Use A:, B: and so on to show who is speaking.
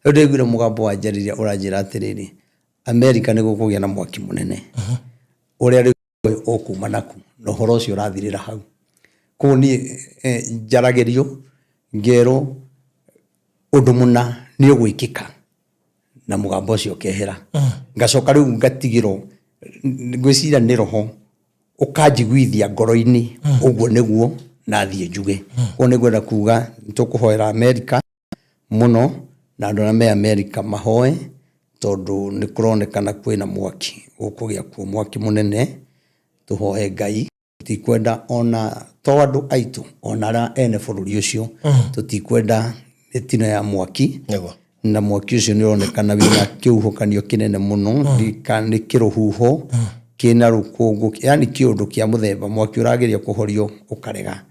A: Rĩu ndaiguire mũgambo wanjarĩria ũranjĩra atĩrĩrĩ, Amerika nĩ gũkũgĩa na mwaki mũnene ũrĩa rĩu ũkuma naku, na ũhoro ũcio ũrathirĩra hau. Koguo niĩ njaragĩrio ngerwo ũndũ mũna nĩ ũgwĩkĩka na mũgambo ũcio ũkehera. Ngacoka rĩu ngatigĩrwo, ngwĩciria nĩ roho ũkanjiguithia ngoro-inĩ ũguo nĩguo nathiĩ njuge. Koguo nĩ ngwenda kuga nĩ tũkũhoera Amerika mũno, na andũ arĩa me Amerika mahoe, tondũ nĩ kũronekana kwĩna mwaki ũkũgĩa kuo, mwaki mũnene. Tũhoe Ngai. Tũtikwenda ona to andũ aitũ, ona arĩa ene bũrũri ũcio, tũtikwenda mĩtino ya mwaki. Na mwaki ũcio nĩ ũronekana wĩna kĩhuhũkanio kĩnene mũno, kana nĩ kĩrũhuho kĩna rũkũngũ, yani kĩũndũ kĩa mũthemba, mwaki ũrageria kũhorio ũkarega.